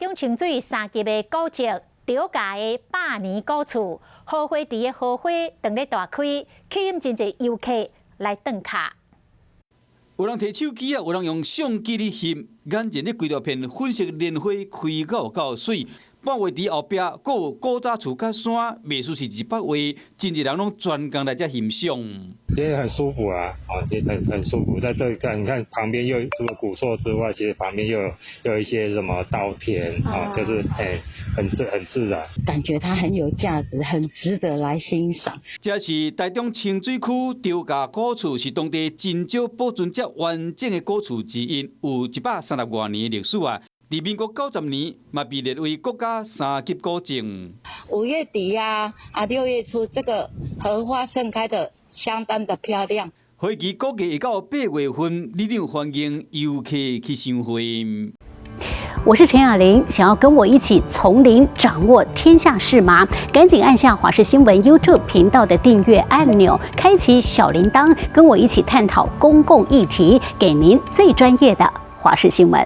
中清水三級的古蹟張家的百年古厝，荷花池的荷花當咧大開，吸引真濟遊客來轉卡。有人提手機啊，有人用相機咧翕，眼前這規大片粉色蓮花開到有夠媠。半月池後壁，閣有古早厝佮山，袂輸是一幅畫，真濟人攏專工來遮欣賞。其實很舒服啊，哦，也很舒服。在這裡看，你看旁邊又除了古厝之外，其實旁邊又有一些什麼稻田，啊，就是很自然。感覺它很有價值，很值得來欣賞。這是台中清水區張家古厝，是當地真少保存遮完整的古厝之一，有130外年的歷史啊。佇民國90年，嘛被列為國家三級古蹟。5月底呀，啊6月初，這個荷花盛開的相當的漂亮。花期估計會到8月份，里長歡迎遊客去賞花。我是陳雅玲，想要跟我一起從零掌握天下事嗎？趕緊按下華視新聞 YouTube 頻道的訂閱按鈕，開啟小鈴鐺，跟我一起探討公共議題，給您最專業的華視新聞。